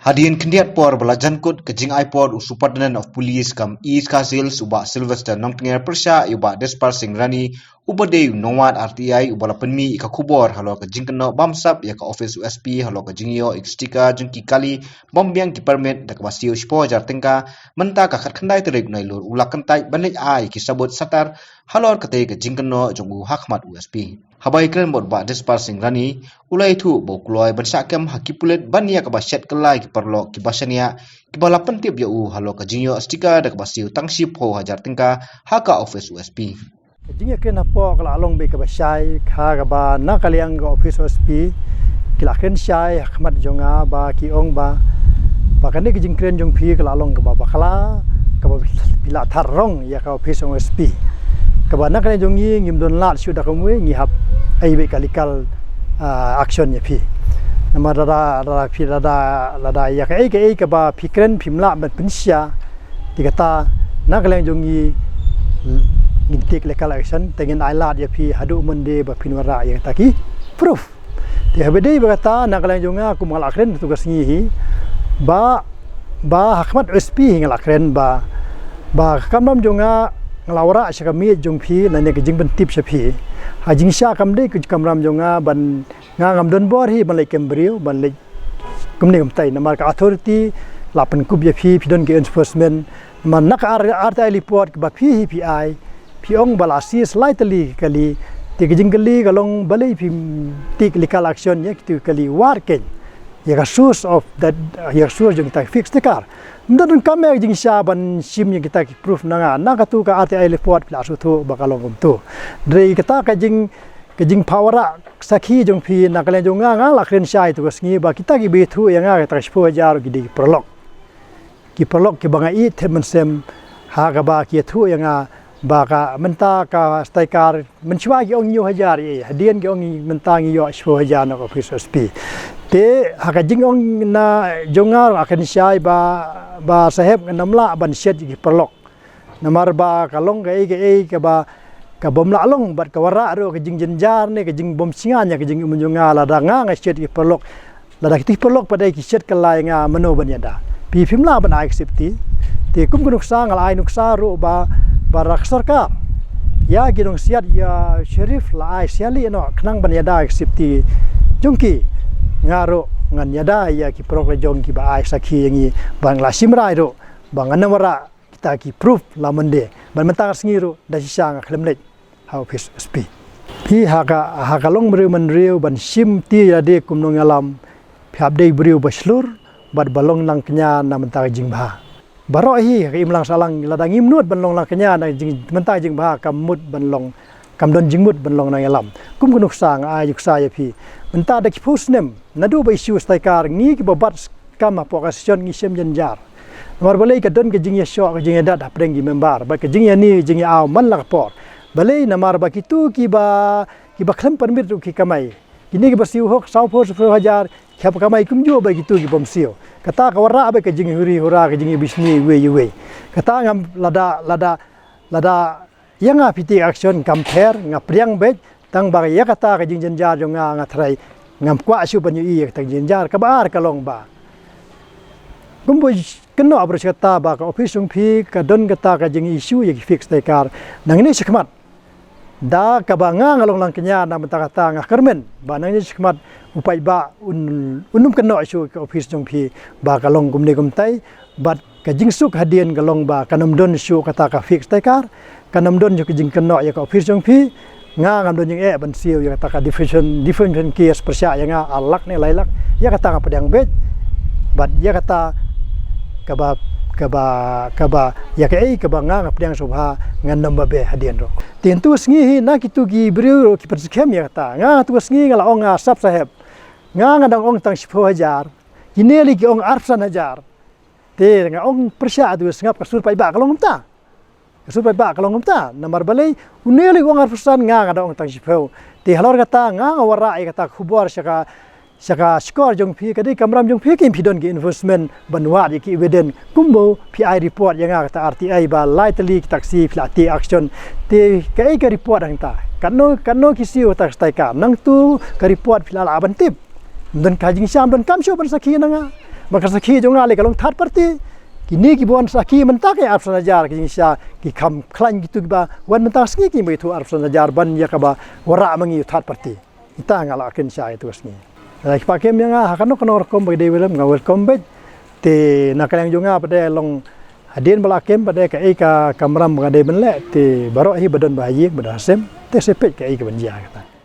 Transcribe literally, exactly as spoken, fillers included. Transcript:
Hadien khyndiat por ba la jan kut ka jingai por u Superintendent of Police kam East Khasi Hills u Bah Sylvester Nongtnger pyrshah ïa u Bah Desper Singh Rani uba dei u nongwad R T I uba la pynmih ïa ka khubor halor ka jingkynnoh bamsap ïa ka office u S P halor ka jingïoh ïa ka sticker jong ki kali bym biang ki permit da kaba siew shiphew hajar tyngka. Mynta ka khatkhyndai tarik Nailur u la kyntait ban leit ai ïa ki sabut satar halor katei ka jingkynnoh jong u hakhmat u S P. Haba ïakren bad u Bah Desper Singh Rani u la ïathuh ba u kloi ban shah kem ha ki pulit ban ïa kaba shet kylla ïa ki paralok kiba shaniah kiba la pyntip ïa u halor ka jingïoh sticker da kaba siew tang shiphew hajar tyngka ha ka office u S P. Ka jingïakren hapoh ka la long beit kaba shai ha kaba na ka liang ka office u S P ki la kren shai ha khmat jong nga ba ki ong ba, ba kane ka jingkren jong phi ka la long kaba bakla, kaba phi la thad rong ïa ka office u S P. Kaba na ka liang jong ngi ngim don lad shuh da kumwei, ngi hap ai beit ka legal, ah, action ïa phi. Namar lada, lada phi lada, lada ïa kaei kaei kaba phi kren phim lah ban pynshai, te kata na ka liang jong ngi ngin take legal action, te ngin ai lad ïa phi haduh Monday ba phin wanrah ïa kata ki proof. Te haba dei ba kata na ka liang jong nga kum nga la kren tu ka sngi hi ba, ba ha khmat S P hi nga la kren ba, ba ka kamram jong nga nga la wanrah sha ka miej jong phi lane ka jingpyntip sha phi. Ha jingshah kam dei ka kamram jong nga ban, nga ngam don bor hi ban leit kem briew ban leit kumne kumtai, namar ka authority la pynkup ïa phi, phi don ki enforcement. Namar na ka R-, R T I report ba phi hi phi ai, phi ong ba la seize lai tylli ki kali. Te ka jingkylli ka long balei phim take legal action ïa kitu ki kali, wat keiñ ïa ka source of that, ïa ka source jong kita ki fake sticker. Ym don kam ïa ka jingshah ban shim ïa kita ki proof na nga, na katu ka R T I report phi la shu thoh ba ka long kumtu. Hynrei kata ka jing, ka jingpynwanrah sakhi jong phi na ka liang jong nga, nga la kren shai tu ka sngi ba kita kiba ïathuh ïa nga kita ki shiphew hajar ki dei ki paralok. Ki paralok kiba nga ïeit thep mynsiem ha kaba ki ïathuh ïa nga ba ka mynta ka sticker mynshuwa ki ong hynñiew hajar, ïa hadien ki ong mynta ngi ïoh shiphew hajar na ka office S P. Te ha ka jingong na jong nga ruh nga kren shai ba, ba sahep ngan ym lah ban shet ïa ki paralok. Namar ba ka long kaei kaei kaba, ka bym lah long bad ka wanrah ruh ka jingjynjar ne ka jingbymshngaiñ ïa ka jingim jong nga lada nga nga shet ïa ki paralok. Lada kito ki paralok pat dei ki shet kylla ïa nga, mano ban ïada? Phi phim lah ban ai ka safety. Te kum ka nuksa nga la ai nuksa ruh ba, ba la ka sorkar ïa ki nongsiat ïa Sharif la ai sha lieh noh khnang ban ïada ka safety jong ki. Nga ruh ngan ïada ïa ki paralok la jong kiba ai sakhi ïa ngi ba nga la shim rai ruh ba ngan ym wanrah kita ki proof la Monday. Bad mynta ka sngi ruh da shisha nga khlem leit ha office S P. Phi ha ka, ha ka long briew man briew ban shim ti ïa lade kum nongïalam, phi hap dei briew ba shlur bad ba long nang kñia na mynta ka jingbha. Baroh hi ha ka imlang sahlang lada ngim nud ban long nang kñia na jing, mynta ka jingbha kam mut ban long, kam don jingmut ban long nongïalam. Kum ka nuksa nga ai nuksa ïa phi. Mynta da ki phew snem naduh ba issue sticker ngi kiba bat kam hapoh ka session ngi shem jynjar. Namar balei ka don ka jingïashoh ka jingïadat hapdeng ki member bad ka jingïani jingïaaw man la ka por. Balei? Namar ba kitu kiba, kiba khlem permit ruh ki kamai. Kine kiba siew hok saw phew, saw phew hajar ki hap kamai kumjuh bad kitu ki bym siew. Kata ka wanrah bad ka jinghuri hura ka jingïabishni iwei ïa iwei. Kata ngam lada, lada, lada ïa nga phi take action kam pher, nga pdiang beit, tang ba ïa kata ka jingjynjar jong nga nga tharai ngam kwah shuh ban ïohi ïa kata ka jingjynjar. Kaba ar ka long ba kumba kynnoh baroh shi katta ba ka office jong phi ka don kata ka jingissue ïa ki fake sticker. Nangne shakhmat da kaba nga nga long nang kñia na mynta kata nga kyrmen ba nangne shakhmat u paidbah un, un ym kynnoh shuh ka office jong phi ba ka long kumne kumtai. Bad ka jingsuk hadien ka long ba kan ym don shuh kata ka fake sticker, kan ym don shuh ka jingkynnoh ïa ka office jong phi. Nga ngam don jingeh ban siew ïa kata ka defamation, defamation case pyrshah ïa nga ar lak ne lai lak. Ïa kata nga pdiang beit. Bad ïa kata kaba, kaba, kaba ïa kaei kaba nga nga pdiang sngewbha ngan ym ba beh hadien ruh. Te hyntu ka sngi hi na kitu ki briew ruh ki pynskhem ïa kata. Nga tu ka sngi nga la ong nga sap sahep. Nga nga dang ong tang shiphew hajar. Kine lei ki ong arphew san hajar. Te nga ong pyrshah tu sngap ka sur paidbah ka long kumta. Ka sur paidbah ka long kumta. Namar balei? Une lei u ong arphew san, nga nga dang ong tang shiphew. Te halor kata nga nga wanrah ïa kata ka khubor sha ka, sha ka shkor jong phi, ka dei kamram jong phi, kin phi don ki enforcement ban wad ïa ki evidence. Kumba phi ai report ïa nga kata R T I ba lai tylli ki taxi phi la take action. Te kaei ka report hangta? Katno, katno ki siew kata ka sticker? Nangtu ka report phi la lah ban tip. Ym don ka jingsham, ym don kam shuh ban sakhi na nga. Ba ka sakhi jong nga lei ka long third party. Kine ki ba wan sakhi mynta ka arphew san hajar ki jingshisha, ki kham khlaiñ kito kiba wan mynta ka sngi ki ba ithuh arphew san hajar ban ïa kaba wanrah ma ngi u third party. Ita nga la kin sha ito ka sngi. Lada ki pakem ïa nga ha kano kano rukom ba ki dei welcome, nga welcome beit. Te na ka liang jong nga pat de long hadien ba la kem pat de kaei ka kamram ba ka dei ban leh, te baroh hi ba don ba ha ïing ba don ha sem, te sa peit kaei ka ban jia kata.